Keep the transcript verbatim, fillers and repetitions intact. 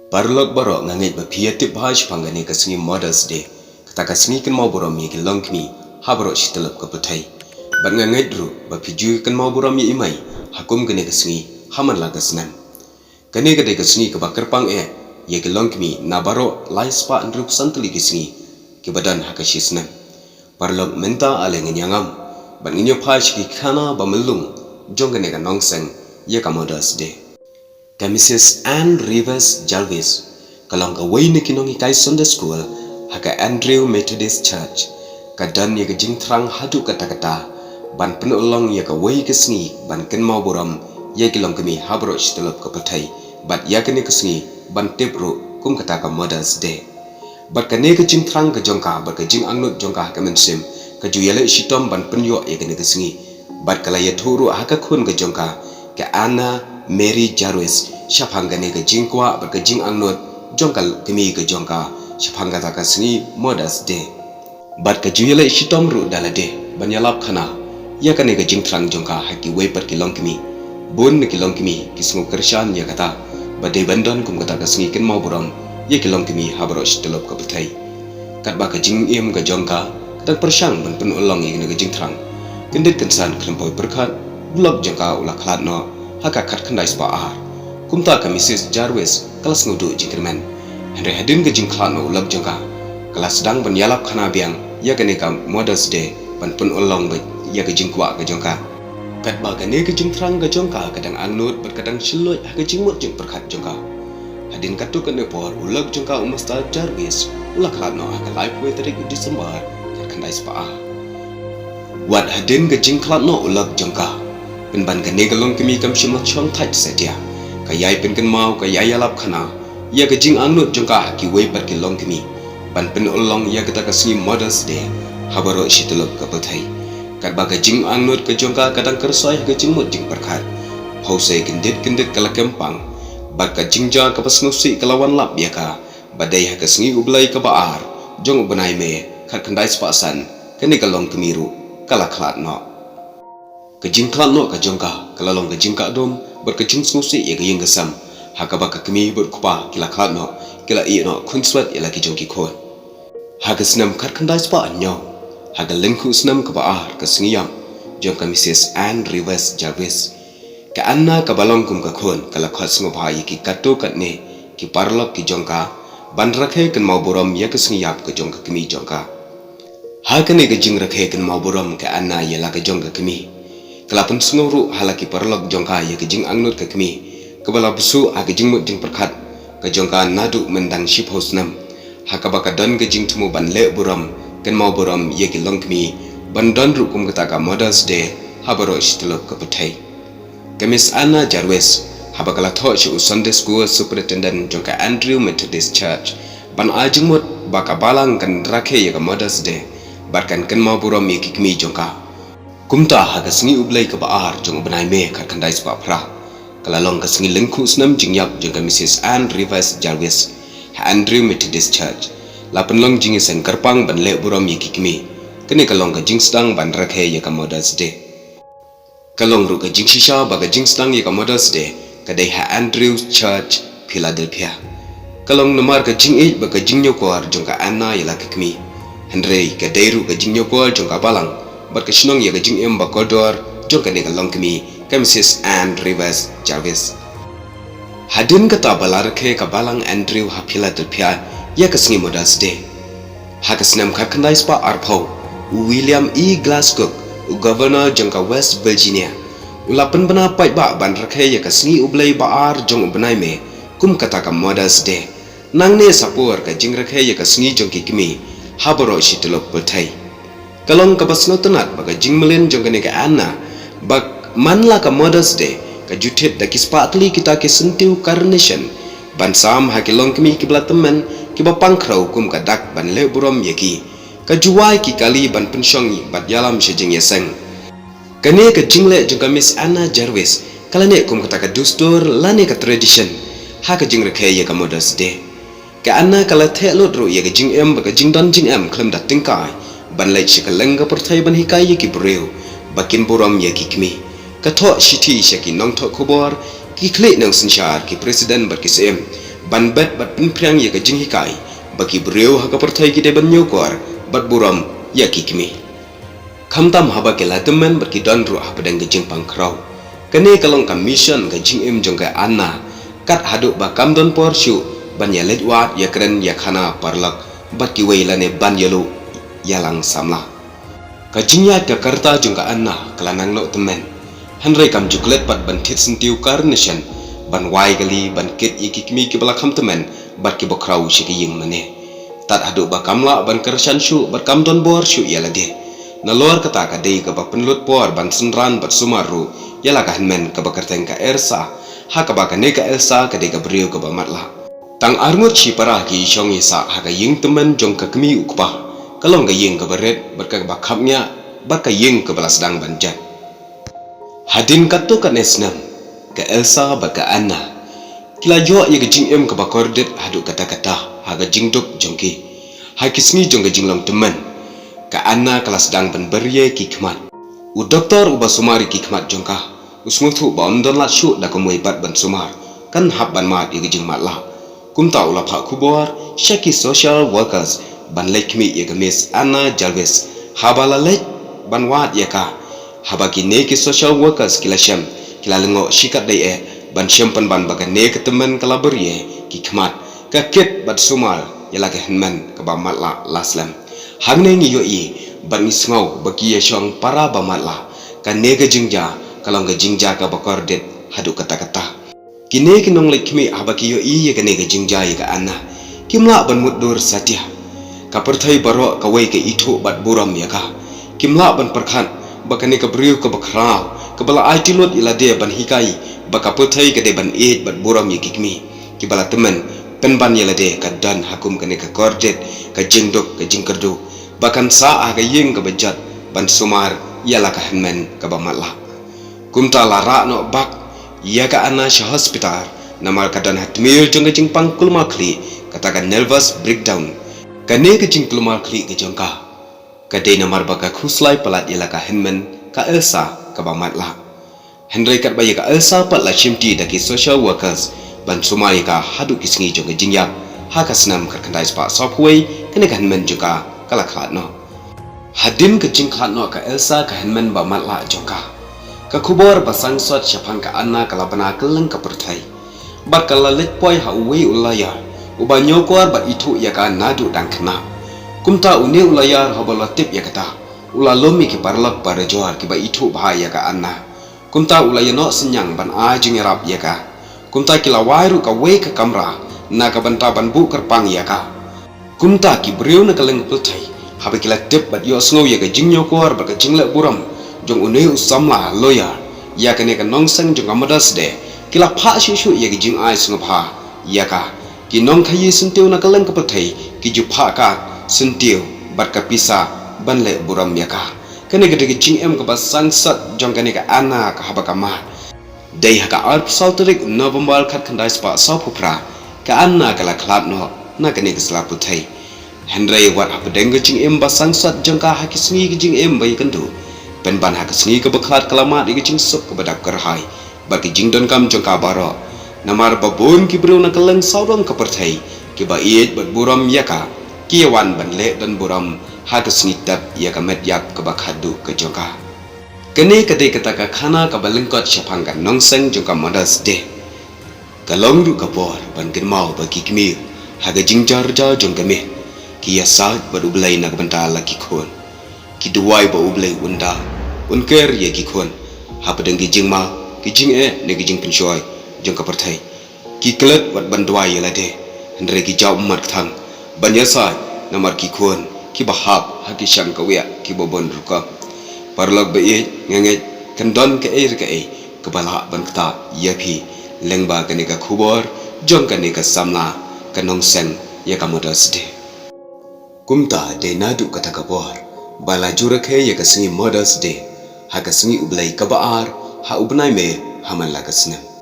Paralok baroh, nga ngeit ba phi ïa tip bha shaphang kane ka sngi Mother's Day, kata ka sngi kynmaw burom ïa ki longkmie ha baroh shi tyllup ka pyrthei. Bad nga ngeit ruh ba phi ju kynmaw burom ïa i mei ha kum kane ka sngi ha man la ka snem. Kane ka dei ka sngi kaba kyrpang eh ïa ki longkmie na baroh lai spah hynriew phew san tylli ki sngi kiba don ha ka shi snem. Paralok, mynta ale ngin ïa ngam bad ngin ïa phai sha ki khana ba myllung jong kane ka nongseng ïa ka Mother's Day. Ka Missus Anne Rivers Jarvis ka long kawei na ki nonghikai Sunday School ha ka Andrew Methodist Church. Ka don ïa ka jingthrang haduh katta katta ban pynurlong ïa kawei ka sngi ban kynmaw burom ïa ki longkmie ha baroh shi tyllup ka pyrthei, bad ïa kane ka sngi ban tip ruh kum kata ka Mother's Day. Bad kane ka jingthrang ka jong ka bad ka jingangnud jong ka ha ka mynsiem ka ju ïaleh shitom ban pynïoh ïa kane ka sngi. Bad ka la ïathuh ruh ha ka khun ka jong ka, ka Anna Mary Jarvis, shaphang kane ka jingkwah bad ka jingangnud jong ka kmie ka jong ka shaphang kata ka sngi Mother's Day. Bad ka ju ïaleh shitom ruh da lade ban ïalap khana ïa kane ka jingthrang jong ka ha kiwei pat ki longkmie. Bun na ki longkmie ki sngew kyrshan ïa kata ba dei ban don kum kata ka sngi kynmaw burom ïa ki longkmie ha baroh shi tyllup ka pyrthei. Katba ka jingim ka jong ka ka dang pyrshang ban pynurlong ïa kane ka jingthrang, kyndit kynsan khlem poi pyrkhat u lok jong ka u la khlad noh ha ka khatkhyndai spah ar. Kumta ka Missus Jarvis ka la sngewduh jingkyrmen. Hynrei hadien ka jingkhlad noh u lok jong ka, ka la sdang ban ïalap khana biang ïa kane ka Mother's Day ban pynurlong beit ïa ka jingkwah ka jong ka. Katba kane ka jingthrang ka jong ka ka dang angnud bad ka dang shylloit ha ka jingmut jingpyrkhat jong ka, hadien katto katne por u lok jong ka u Mister Jarvis u la khlad noh ha ka laiphew tarik u December khatkhyndai spah ar. Wat hadien ka jingkhlad noh u lok jong ka, pynban kane ka longkmie kam shym la shong thait satia. Ka ïai pynkynmaw, ka ïai ïalap khana ïa ka jingangnud jong ka ha kiwei pat ki longkmie ban pynurlong ïa kata ka sngi Mother's Day ha baroh shi tyllup ka pyrthei. Katba ka jingangnud ka jong ka ka dang kyrsoi ha ka jingmut jingpyrkhat, phewse kyndit kyndit ka la kyrpang bad ka jingjia kaba sngewsih ka la wan lap ïa ka ba dei ha ka sngi U Blei kaba ar jong u bnai May khatkhyndai spah san, kane ka longkmie ruh ka la khlad noh. Ka jingkhlad noh ka jong ka ka la long ka jingkah dum bad ka jingsngewsih ïa ka ïing ka sem, ha kaba ka kmie bad u kpa ki la khlad noh, ki la ïeh noh khunswet ïa la ki jong ki khun. Ha ka snem khatkhyndai spah hynñiew, ha ka lyngkhuh snem kaba ar ka sngi ïap jong ka Missus Anne Rivers Jarvis, ka Anna kaba long kum ka khun ka la khot sngewbha ïa ki katto katne ki paralok ki jong ka ban rakhe kynmaw burom ïa ka sngi ïap ka jong ka kmie jong ka. Ha kane ka jingrakhe kynmaw burom ka Anna ïa la ka jong ka kmie, ka la pynsngew ruh ha la ki paralok jong ka ïa ka jingangnud ka kmie kaba la bsuh ha ka jingmut jingpyrkhat ka jong ka naduh myndang shiphew snem, ha kaba ka don ka jingthmu ban leh burom kynmaw burom ïa ki longkmie, ban don ruh kum kata ka Mother's Day ha baroh shi tyllup ka pyrthei. Ka Miss Anna Jarvis, haba ka la thoh sha u Sunday School Superintendent jong ka Andrew Methodist Church ban ai jingmut ba ka balang kan rakhe ïa ka Mother's Day bad kan kynmaw burom ïa ki kmie jong ka. Kumta ha ka sngi U Blei kaba ar jong u bnai May khatkhyndai spah phra, ka la long ka sngi lyngkhuh snem jingïap jong ka Missus Anne Rivers Jarvis ha Andrew Methodist Church. La pynlong jingïaseng kyrpang ban leh burom ïa ki kmie. Kane ka long ka jingsdang ban rakhe ïa ka Mother's Day. Ka long ruh ka jingshisha ba ka jingsdang ïa ka Mother's Day ka dei ha Andrew Church, Philadelphia. Ka long namar ka jingïeit bad ka jingñiewkor jong ka Anna ïa la ka kmie. Hynrei ka dei ruh ka jingñiewkor jong ka balang bad ka shnong ïa ka jingim ba kordor jong kane ka longkmie, ka Missus Anne Rivers Jarvis. Hadien kata ba la rakhe ka balang Andrew ha Philadelphia ïa ka sngi Mother's Day. Ha ka snem khatkhyndai spah arphew, u William E. Glass Cook, u Governor jong ka West Virginia, u la pynbna paidbah ban rakhe ïa ka sngi U Blei ba ar jong u bnai May kum kata ka Mother's Day. Nangne sa por ka jingrakhe ïa ka sngi jong ki kmie ha baroh shi tyllup pyrthei. Ka long kaba sngewtynnad ba ka jingmlien jong kane ka Anna ba man la ka Mother's Day ka ju thied da ki spah tylli kita ki syntiew carnation ban sam ha ki longkmie kiba la tymmen, kiba pang khrew kum ka dak ban leh burom ïa ki. Ka ju wai ki kali ban pynshong bad ïalam sha jingïaseng. Kane ka jingleh jong ka Miss Anna Jarvis ka la neh kum kata ka dustur lane ka tradition ha ka jingrakhe ïa ka Mother's Day. Ka Anna ka la theh lut ruh ïa ka jingim bad ka jingdon jingem khlem da tyngkai ban leit sha kylleng ka pyrthei ban hikai ïa ki briew ba kin burom ïa ki kmie. Ka thoh shithi sha ki nongthoh khubor, ki khlieh nongsynshar, ki president bad ki syiem ban bet bad pynphriang ïa ka jinghikai ba ki briew ha ka pyrthei ki dei ban ñiewkor bad burom ïa ki kmie. Khamtam haba ki la tymmen bad ki don ruh hapdeng ka jingpang khraw. Kane ka long ka mission ka jingim jong ka Anna, kat haduh ba kam don por shuh ban ïa leit wad ïa kren ïa khana paralok bad kiwei lane ban ïa luh ïa lang samla. Ka jingïaid ka karta jong ka Anna ka la nang noh tymmen. Hynrei kam ju klet pat ban thied syntiew ka rynïeng ban wai kali ban kit ïa ki kmie kiba la kham tymmen bad kiba khraw sha ki ïing mane. Tad haduh ba kam lah ban kyrshan shuh bad kam don bor shuh ïa lade. Nalor kata ka dei kaba pynlut por ban synran bad sumar ruh ïa la ka hynmen kaba kyrteng ka Elsa. Ha kaba kane ka Elsa ka dei ka briew kaba matlah. Tang arngut shipara ki shong ïa sah ha ka ïing tymmen jong ka kmie u kpa. Ka long ka ïing kaba rit bad kaba khapngiah bad ka ïing kaba la sdang ban jot. Hadien katto katne snem, ka Elsa bad ka Anna ki la ïoh ïa ka jingim kaba kordit haduh katta katta ha ka jingduk jong ki. Ha ki sngi jong ka jinglong tymmen, ka Anna ka la sdang ban byrïa ki khmat. U doktor uba sumar ïa ki khmat jong ka u sngewthuh ba ym don lad shuh da kumwei pat ban sumar, kan hap ban mad ïa ka jingmatlah. Kumta u la phah khubor sha ki social workers ban leit khmih ïa ka Miss Anna Jarvis. Haba la leit ban wad ïa ka, haba kine ki social workers ki la shem, ki la lyngngoh shikatdei eh ban shem pynban ba kane ka tymmen ka la byrïa ki khmat, ka kit bad sumar ïa la ka hynmen kaba matlah la slem. Hangne ngi ïohi bad ngi sngew ba ki ïa shong para ba matlah. Kane ka jingjia ka long ka jingjia kaba kordit haduh katta katta. Kine ki nongleit khmih haba ki ïohi ïa kane ka jingjia ïa ka Anna, kim lah ban mutdur satia. Ka pyrthei baroh kawei ka ithuh bad burom ïa ka. Kim lah ban pyrkhat ba kane ka briew kaba khraw, kaba la aiti lut ïa lade ban hikai ba ka pyrthei ka dei ban ïeit bad burom ïa ki kmie kiba la tymmen, pynban ïa lade ka don ha kum kane ka kordit, ka jingduk, ka jingkyrduh, ba kan sah ha ka ïing kaba jot ban sumar ïa la ka hynmen kaba matlah. Kumta la rah noh bak ïa ka Anna sha hospital, namar ka don ha tmier jong ka jingpang kulmar khlieh, kata ka nervous breakdown. Kane ka jingkulmar khlieh ka jong ka ka dei namar ba ka khuslai palat ïa la ka hynmen ka Elsa kaba matlah. Hynrei katba ïa ka Elsa pat la shimti da ki social workers ban sumar ïa ka haduh ki sngi jong ka jingïap, ha ka snem khatkhyndai spah sawphew wei, kane ka hynmen jong ka ka la khlad noh. Hadien ka jingkhlad noh ka Elsa ka hynmen ba matlah jong ka, ka khubor ba sangsot shaphang ka Anna ka la bna kylleng ka pyrthei. Bad ka la leit poi ha uwei u lawyer uba ñiewkor bad ithuh ïa ka naduh dang khynnah. Kumta une u lawyer haba la tip ïa kata, u la lum ïa ki paralok barajor kiba ithuh bha ïa ka Anna. Kumta u la ïa noh synñiang ban ai jingïarap ïa ka. Kumta ki la wai ruh kawei ka kamra na ka bynta ban buh kyrpang ïa ka. Kumta ki briew na kylleng pyrthei, haba ki la tip bad ïohsngew ïa ka jingñiewkor bad ka jingleh burom jong une u samla lawyer ïa kane ka nongseng jong ka Mother's Day, ki la phah shuh shuh ïa ka jingai sngewbha ïa ka. Ki nongkhaïi syntiew na kylleng ka pyrthei ki ju phah ka syntiew bad ka pisa ban leh burom ïa ka. Kane ka dei ka jingim kaba sangsot jong kane ka Anna ka haba ka mad. Dei ha ka arphew saw tarik November khatkhyndai spah sawphew phra, ka Anna ka la khlad noh na kane ka sla pyrthei. Hynrei wat hapdeng ka jingim ba sangsot jong ka ha ki sngi ka jingim ba ïakynduh, pynban ha ka sngi kaba khlad ka la mad ïa ka jingsuk kaba dap kyrhai bad ka jingdonkam jong ka baroh. Namar ba bun ki briew na kylleng sawdong ka pyrthei kiba ïeit bad burom ïa ka, ki ïa wan ban leh don burom ha ka sngi tep ïa ka met ïap kaba khatduh ka jong ka. Kane ka dei kata ka khana kaba lyngkot shaphang ka nongseng jong ka Mother's Day. Ka long ruh ka por ban kynmaw ba ki kmie ha ka jingjar jar jong ka miet ki ïasaid bad U Blei na ka bynta la ki khun. Ki duwai ba U Blei un da, un ker ïa ki khun hapdeng ki jingma, ki jingeh ne ki jingpynshoi jong ka pyrthei. Ki klet wat ban duwai ïa lade, hynrei ki jaw ummat kthang ban ïasaid namar ki khun kiba hap ha ki shang kawiah kiba bun rukom. Paralok ba ïeit, nga ngeit kan don kaei re kaei kaba lah ban ktah ïa phi lyngba kane ka khubor jong kane ka samla ka nongseng ïa ka Mother's Day. Kumta dei naduh kata ka por ba la ju rakhe ïa ka sngi Mother's Day ha ka sngi U Blei kaba ar ha u bnai May ha man la ka snem.